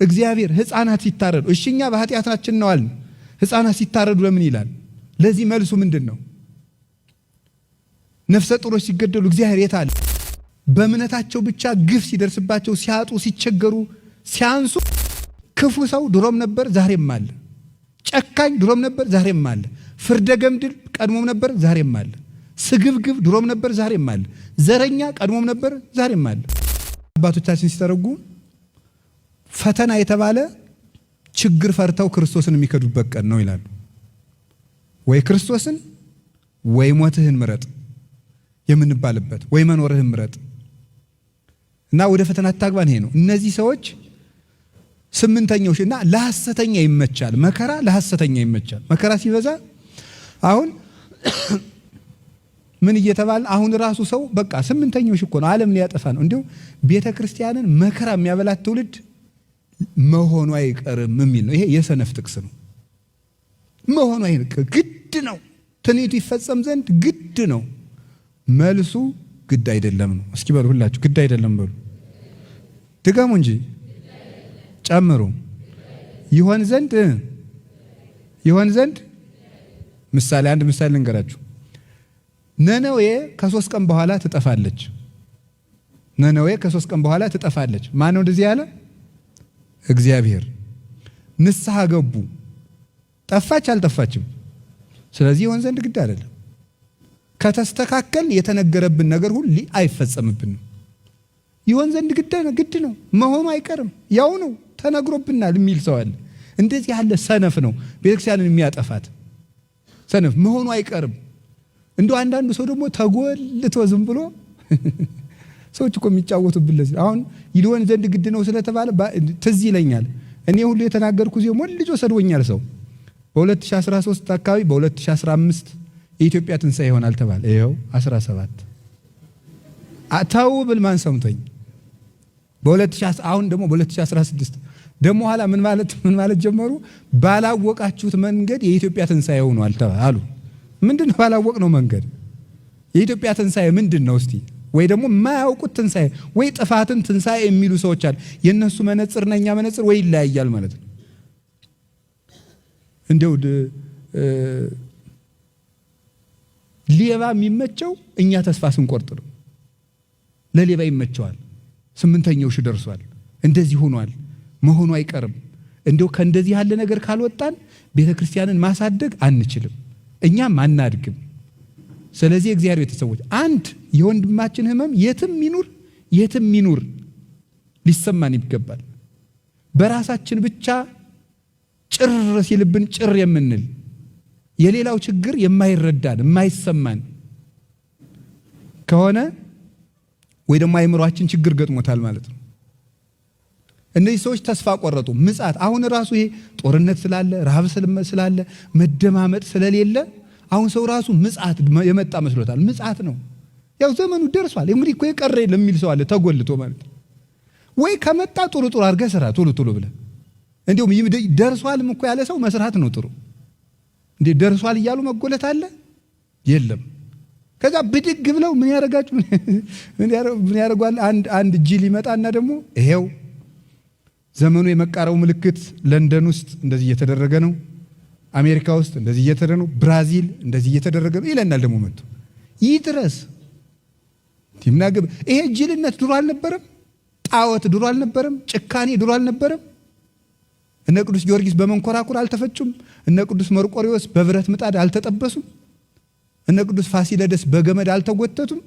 እግዚአብሔር ሕፃናት ሲታረዱ እሺ እኛ በኃጢአታችን ነው አልን። ሕፃናት ሲታረዱ ለምን ይላል? ለዚህ መልሱ ምንድን ነው? ነፍሰ ጡሮች ሲገደሉ እግዚአብሔር የት አለ? በእምነታቸው ብቻ ግፍ ሲደርስባቸው፣ ሲያጡ፣ ሲቸገሩ፣ ሲያንሱ ክፉ ሰው ድሮም ነበር ዛሬም አለ። ጨካኝ ድሮም ነበር ዛሬም አለ። ፍርደ ገምድል ቀድሞም ነበር ዛሬም አለ። ስግብግብ ድሮም ነበር ዛሬም አለ። ዘረኛ ቀድሞም ነበር ዛሬም አለ። አባቶቻችን ሲተረጉ ፈተና የተባለ ችግር ፈርተው ክርስቶስን የሚከዱበት ቀን ነው ይላሉ። ወይ ክርስቶስን ወይ ሞትህን ምረጥ የምንባልበት ወይ መኖርህን ምረጥ እና ወደ ፈተና አታግባን። ይሄ ነው። እነዚህ ሰዎች ስምንተኛው እና ለሐሰተኛ ይመቻል። መከራ ለሐሰተኛ ይመቻል። መከራ ሲበዛ አሁን ምን እየተባለ አሁን ራሱ ሰው በቃ ስምንተኛው እኮ ነው፣ ዓለም ሊያጠፋ ነው። እንዲሁ ቤተ ክርስቲያንን መከራ የሚያበላት ትውልድ መሆኑ አይቀርም የሚል ነው። ይሄ የሰነፍ ጥቅስ ነው። መሆኑ አይቀርም፣ ግድ ነው። ትንቢቱ ይፈጸም ዘንድ ግድ ነው። መልሱ ግድ አይደለም ነው። እስኪ በሉ ሁላችሁ ግድ አይደለም በሉ። ድገሙ እንጂ ጨምሩ። ይሆን ዘንድ ይሆን ዘንድ ምሳሌ አንድ ምሳሌ ልንገራችሁ። ነነዌ ከ3 ቀን በኋላ ትጠፋለች። ነነዌ ከ3 ቀን በኋላ ትጠፋለች። ማን ነው እንደዚህ ያለ? እግዚአብሔር። ንስሐ ገቡ። ጠፋች አልጠፋችም? ስለዚህ ይሆን ዘንድ ግድ አይደለም። ከተስተካከል የተነገረብን ነገር ሁሉ አይፈጸምብንም። ይሆን ዘንድ ግድ ነው፣ መሆኑ አይቀርም፣ ያው ነው፣ ተነግሮብናል የሚል ሰው አለ። እንደዚህ ያለ ሰነፍ ነው ቤተክርስቲያንን የሚያጠፋት ሰነፍ። መሆኑ አይቀርም። እንደው አንዳንዱ ሰው ደግሞ ተጎልቶ ዝም ብሎ ሰዎች እኮ የሚጫወቱብን ለዚህ አሁን ይሆን ዘንድ ግድ ነው ስለተባለ ትዝ ይለኛል። እኔ ሁሉ የተናገርኩ ጊዜ ሞልጆ ሰድቦኛል ሰው። በ2013 አካባቢ በ2015 የኢትዮጵያ ትንሣኤ ይሆናል ተባለ። ይኸው 17 ተው ብል ማን ሰምቶኝ? አሁን ደግሞ በ2016 ደግሞ ኋላ ምን ማለት ጀመሩ? ባላወቃችሁት መንገድ የኢትዮጵያ ትንሣኤ ሆኗል አሉ። ምንድን ነው ባላወቅነው መንገድ? የኢትዮጵያ ትንሣኤ ምንድን ነው እስቲ? ወይ ደግሞ የማያውቁት ትንሣኤ ወይ ጥፋትን ትንሣኤ የሚሉ ሰዎች አሉ። የእነሱ መነጽርና እኛ መነጽር ወይ ይለያያል ማለት ነው። እንደው ሌባ የሚመቸው እኛ ተስፋ ስንቆርጥ ነው። ለሌባ ይመቸዋል። ስምንተኛው ሺህ ደርሷል፣ እንደዚህ ሆኗል፣ መሆኑ አይቀርም። እንደው ከእንደዚህ ያለ ነገር ካልወጣን ቤተ ክርስቲያንን ማሳደግ አንችልም፣ እኛም አናድግም። ስለዚህ እግዚአብሔር ቤተሰቦች አንድ የወንድማችን ሕመም የትም ይኑር የትም ይኑር ሊሰማን ይገባል። በራሳችን ብቻ ጭር ሲልብን ጭር የምንል የሌላው ችግር የማይረዳን የማይሰማን ከሆነ ወይ ደግሞ አይምሯችን ችግር ገጥሞታል ማለት ነው። እነዚህ ሰዎች ተስፋ ቆረጡ። ምጽአት አሁን ራሱ ይሄ ጦርነት ስላለ ረሃብ ስላለ መደማመጥ ስለሌለ አሁን ሰው ራሱ ምጽአት የመጣ መስሎታል። ምጽአት ነው ያው ዘመኑ ደርሷል። እንግዲህ እኮ የቀረ የለም የሚል ሰው አለ ተጎልቶ ማለት ነው። ወይ ከመጣ ጥሩ ጥሩ አድርገህ ስራ ቶሎ ቶሎ ብለህ እንዲሁም ደርሷልም እኮ ያለ ሰው መስራት ነው ጥሩ። እንዴ ደርሷል እያሉ መጎለት አለ የለም። ከዛ ብድግ ብለው ምን ያረጋችሁ ምን ያረጓል? አንድ ጅል ይመጣና ደግሞ ይሄው ዘመኑ የመቃረቡ ምልክት ለንደን ውስጥ እንደዚህ እየተደረገ ነው፣ አሜሪካ ውስጥ እንደዚህ እየተደረገ ነው፣ ብራዚል እንደዚህ እየተደረገ ነው ይለናል። ደግሞ መጥቶ ይድረስ ቲምናግብ ይሄ ጅልነት ድሮ አልነበረም? ጣዖት ድሮ አልነበረም? ጭካኔ ድሮ አልነበረም? እነ ቅዱስ ጊዮርጊስ በመንኮራኩር አልተፈጩም? እነ ቅዱስ መርቆሪዎስ በብረት ምጣድ አልተጠበሱም? እነ ቅዱስ ፋሲለደስ በገመድ አልተጎተቱም?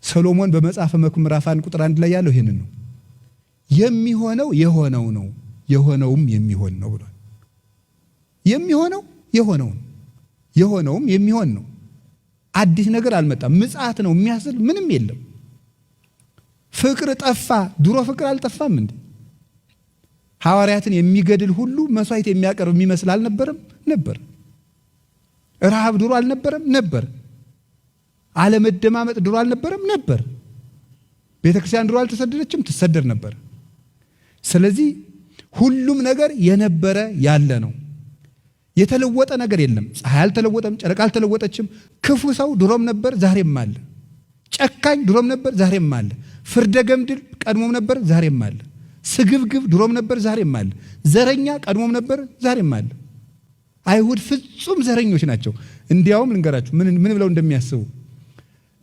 ሰሎሞን በመጽሐፈ መክብብ ምዕራፍ 1 ቁጥር 1 ላይ ያለው ይሄንን ነው። የሚሆነው የሆነው ነው፣ የሆነውም የሚሆን ነው ብሏል። የሚሆነው የሆነው ነው፣ የሆነውም የሚሆን ነው። አዲስ ነገር አልመጣም። ምጽአት ነው የሚያስል ምንም የለም። ፍቅር ጠፋ። ድሮ ፍቅር አልጠፋም እንዴ? ሐዋርያትን የሚገድል ሁሉ መስዋዕት የሚያቀርብ የሚመስል አልነበረም? ነበር። ረሃብ ድሮ አልነበረም? ነበር። አለመደማመጥ ድሮ አልነበረም? ነበር። ቤተክርስቲያን ድሮ አልተሰደደችም? ትሰደድ ነበር። ስለዚህ ሁሉም ነገር የነበረ ያለ ነው። የተለወጠ ነገር የለም። ፀሐይ አልተለወጠም፣ ጨረቃ አልተለወጠችም። ክፉ ሰው ድሮም ነበር፣ ዛሬም አለ። ጨካኝ ድሮም ነበር፣ ዛሬም አለ። ፍርደ ገምድል ቀድሞም ነበር፣ ዛሬም አለ። ስግብግብ ድሮም ነበር፣ ዛሬም አለ። ዘረኛ ቀድሞም ነበር፣ ዛሬም አለ። አይሁድ ፍጹም ዘረኞች ናቸው። እንዲያውም ልንገራችሁ ምን ብለው እንደሚያስቡ፣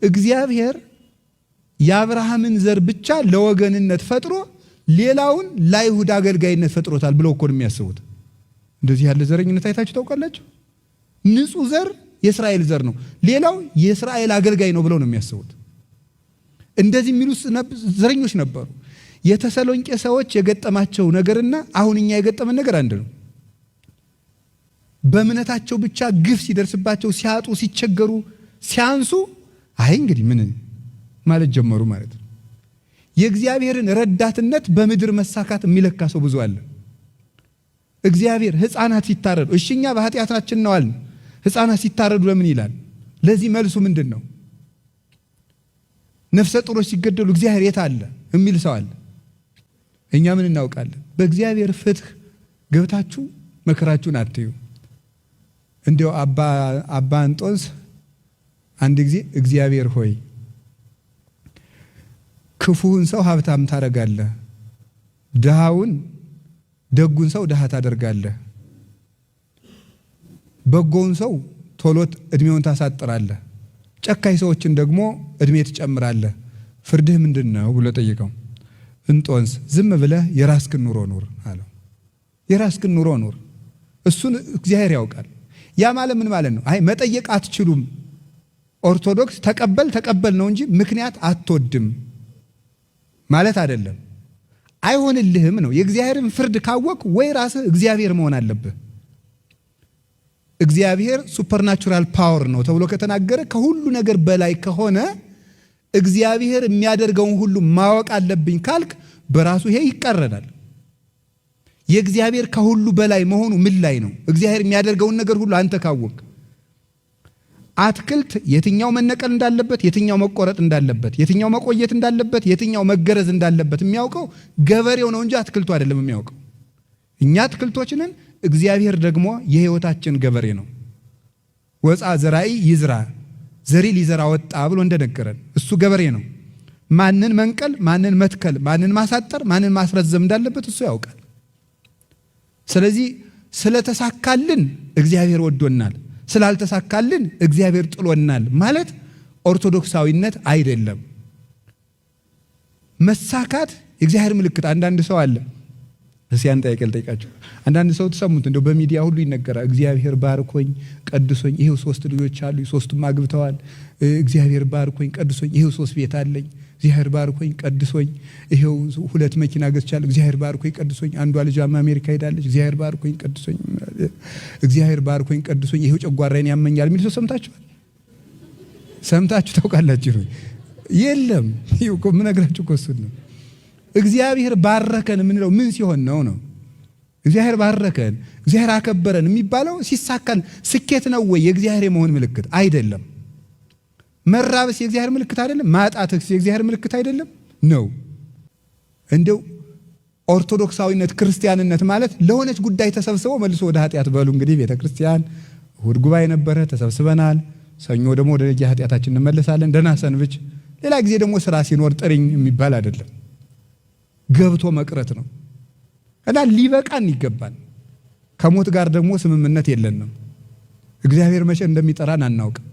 እግዚአብሔር የአብርሃምን ዘር ብቻ ለወገንነት ፈጥሮ ሌላውን ለአይሁድ አገልጋይነት ፈጥሮታል ብለው እኮ ነው የሚያስቡት። እንደዚህ ያለ ዘረኝነት አይታችሁ ታውቃላችሁ? ንጹሕ ዘር የእስራኤል ዘር ነው፣ ሌላው የእስራኤል አገልጋይ ነው ብለው ነው የሚያስቡት። እንደዚህ የሚሉ ዘረኞች ነበሩ። የተሰሎንቄ ሰዎች የገጠማቸው ነገርና አሁን እኛ የገጠመን ነገር አንድ ነው። በእምነታቸው ብቻ ግፍ ሲደርስባቸው፣ ሲያጡ፣ ሲቸገሩ፣ ሲያንሱ አይ እንግዲህ ምን ማለት ጀመሩ ማለት ነው። የእግዚአብሔርን ረዳትነት በምድር መሳካት የሚለካ ሰው ብዙ አለ። እግዚአብሔር ሕፃናት ሲታረዱ፣ እሺ እኛ በኃጢአታችን ነው አልን። ሕፃናት ሲታረዱ ለምን ይላል? ለዚህ መልሱ ምንድን ነው? ነፍሰ ጡሮች ሲገደሉ እግዚአብሔር የት አለ የሚል ሰው አለ። እኛ ምን እናውቃለን? በእግዚአብሔር ፍትህ ገብታችሁ መከራችሁን አትዩ። እንዲያው አባ እንጦንስ አንድ ጊዜ እግዚአብሔር ሆይ ክፉውን ሰው ሀብታም ታደርጋለህ፣ ድሃውን ደጉን ሰው ድሃ ታደርጋለህ፣ በጎውን ሰው ቶሎ እድሜውን ታሳጥራለህ፣ ጨካኝ ሰዎችን ደግሞ እድሜ ትጨምራለህ፣ ፍርድህ ምንድን ነው ብሎ ጠይቀው። እንጦንስ ዝም ብለህ የራስክን ኑሮ ኑር አለው። የራስክን ኑሮ ኑር፣ እሱን እግዚአብሔር ያውቃል። ያ ማለት ምን ማለት ነው? አይ መጠየቅ አትችሉም። ኦርቶዶክስ ተቀበል ተቀበል ነው እንጂ ምክንያት አትወድም ማለት አይደለም። አይሆንልህም ነው። የእግዚአብሔርን ፍርድ ካወቅ ወይ ራስህ እግዚአብሔር መሆን አለብህ። እግዚአብሔር supernatural power ነው ተብሎ ከተናገረ፣ ከሁሉ ነገር በላይ ከሆነ፣ እግዚአብሔር የሚያደርገውን ሁሉ ማወቅ አለብኝ ካልክ በራሱ ይሄ ይቃረናል። የእግዚአብሔር ከሁሉ በላይ መሆኑ ምን ላይ ነው? እግዚአብሔር የሚያደርገውን ነገር ሁሉ አንተ ካወቅክ፣ አትክልት የትኛው መነቀል እንዳለበት፣ የትኛው መቆረጥ እንዳለበት፣ የትኛው መቆየት እንዳለበት፣ የትኛው መገረዝ እንዳለበት የሚያውቀው ገበሬው ነው እንጂ አትክልቱ አይደለም የሚያውቀው። እኛ አትክልቶች ነን፣ እግዚአብሔር ደግሞ የሕይወታችን ገበሬ ነው። ወፅአ ዘራኢ ይዝራእ፣ ዘሪ ሊዘራ ወጣ ብሎ እንደነገረን እሱ ገበሬ ነው። ማንን መንቀል፣ ማንን መትከል፣ ማንን ማሳጠር፣ ማንን ማስረዘም እንዳለበት እሱ ያውቃል። ስለዚህ ስለተሳካልን እግዚአብሔር ወዶናል፣ ስላልተሳካልን እግዚአብሔር ጥሎናል ማለት ኦርቶዶክሳዊነት አይደለም። መሳካት የእግዚአብሔር ምልክት። አንዳንድ ሰው አለ፣ እስኪ አንድ ጥያቄ ልጠይቃችሁ። አንዳንድ ሰው ትሰሙት እንደው በሚዲያ ሁሉ ይነገራል። እግዚአብሔር ባርኮኝ ቀድሶኝ ይሄው ሶስት ልጆች አሉ፣ ሶስቱም አግብተዋል። እግዚአብሔር ባርኮኝ ቀድሶኝ ይሄው ሶስት ቤት አለኝ። እግዚአብሔር ባርኮኝ ቀድሶኝ ይሄው ሁለት መኪና ገዝቻለሁ። እግዚአብሔር ባርኮኝ ቀድሶኝ አንዷ ልጇም አሜሪካ ሄዳለች። እግዚአብሔር ባርኮኝ ቀድሶኝ፣ እግዚአብሔር ባርኮኝ ቀድሶኝ ይሄው ጨጓራዬን ያመኛል የሚል ሰው ሰምታችኋል? ሰምታችሁ ታውቃላችሁ? የለም። ይኸው እኮ የምነግራችሁ እኮ እሱን ነው። እግዚአብሔር ባረከን የምንለው ምን ሲሆን ነው ነው? እግዚአብሔር ባረከን፣ እግዚአብሔር አከበረን የሚባለው ሲሳካን ስኬት ነው ወይ የእግዚአብሔር የመሆን ምልክት? አይደለም። መራብስ የእግዚአብሔር ምልክት አይደለም? ማጣትስ የእግዚአብሔር ምልክት አይደለም? ነው። እንደው ኦርቶዶክሳዊነት ክርስቲያንነት ማለት ለሆነች ጉዳይ ተሰብስበው መልሶ ወደ ኃጢአት፣ በሉ እንግዲህ ቤተ ክርስቲያን እሑድ ጉባኤ ነበረ፣ ተሰብስበናል። ሰኞ ደግሞ ወደ ኃጢአታችን እንመለሳለን። ደህና ሰንብች። ሌላ ጊዜ ደግሞ ስራ ሲኖር ጥሪኝ የሚባል አይደለም። ገብቶ መቅረት ነው እና ሊበቃን ይገባል። ከሞት ጋር ደግሞ ስምምነት የለንም። እግዚአብሔር መቼ እንደሚጠራን አናውቅም።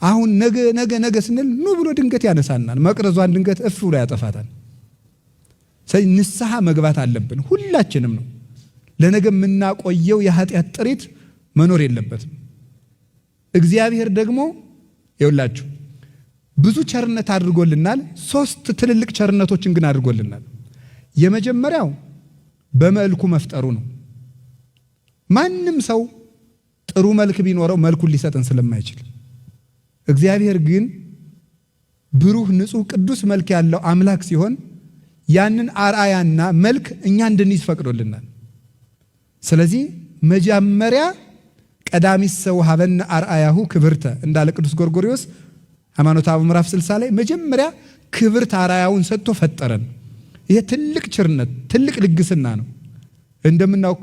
አሁን ነገ ነገ ነገ ስንል ኑ ብሎ ድንገት ያነሳናል። መቅረዟን ድንገት እፍ ብሎ ያጠፋታል። ስለዚህ ንስሐ መግባት አለብን ሁላችንም ነው። ለነገ የምናቆየው የኃጢአት ጥሪት መኖር የለበትም። እግዚአብሔር ደግሞ ይኸውላችሁ ብዙ ቸርነት አድርጎልናል። ሶስት ትልልቅ ቸርነቶችን ግን አድርጎልናል። የመጀመሪያው በመልኩ መፍጠሩ ነው። ማንም ሰው ጥሩ መልክ ቢኖረው መልኩን ሊሰጠን ስለማይችል፣ እግዚአብሔር ግን ብሩህ፣ ንጹሕ፣ ቅዱስ መልክ ያለው አምላክ ሲሆን ያንን አርአያና መልክ እኛ እንድንይዝ ፈቅዶልናል። ስለዚህ መጀመሪያ ቀዳሚሰ ወሀበነ አርአያሁ ክብርተ እንዳለ ቅዱስ ጎርጎርዮስ ሃይማኖተ አበው ምዕራፍ 60 ላይ፣ መጀመሪያ ክብርት አርአያውን ሰጥቶ ፈጠረን። ይሄ ትልቅ ቸርነት፣ ትልቅ ልግስና ነው።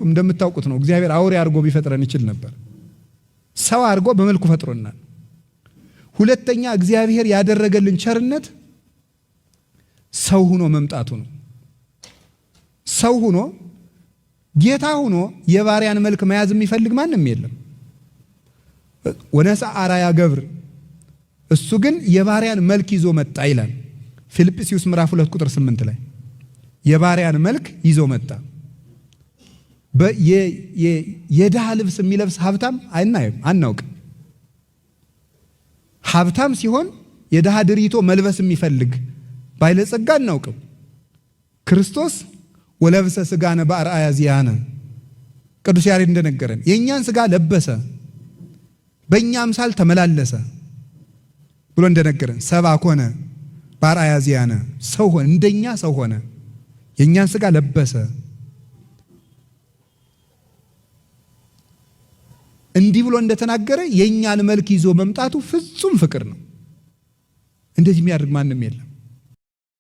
እንደምታውቁት ነው። እግዚአብሔር አውሬ አድርጎ ቢፈጥረን ይችል ነበር። ሰው አድርጎ በመልኩ ፈጥሮናል። ሁለተኛ እግዚአብሔር ያደረገልን ቸርነት ሰው ሰው ሆኖ መምጣቱ ነው። ሰው ሆኖ ጌታ ሆኖ የባሪያን መልክ መያዝ የሚፈልግ ማንም የለም። ወነሥአ አርአያ ገብር፣ እሱ ግን የባሪያን መልክ ይዞ መጣ ይላል ፊልጵስዩስ ምዕራፍ 2 ቁጥር 8 ላይ የባሪያን መልክ ይዞ መጣ። የድሃ ልብስ የሚለብስ ሀብታም አናይም፣ አናውቅም። ሀብታም ሲሆን የድሃ ድሪቶ መልበስ የሚፈልግ ባለጸጋ አናውቅም። ክርስቶስ ወለብሰ ስጋነ በአርአያ ዚአነ፣ ቅዱስ ያሬድ እንደነገረን የእኛን ስጋ ለበሰ፣ በእኛ አምሳል ተመላለሰ ብሎ እንደነገረን ሰብአ ኮነ በአርአያ ዚአነ፣ ሰው ሆነ፣ እንደኛ ሰው ሆነ፣ የእኛን ስጋ ለበሰ። እንዲህ ብሎ እንደተናገረ የእኛን መልክ ይዞ መምጣቱ ፍጹም ፍቅር ነው። እንደዚህ የሚያደርግ ማንም የለም።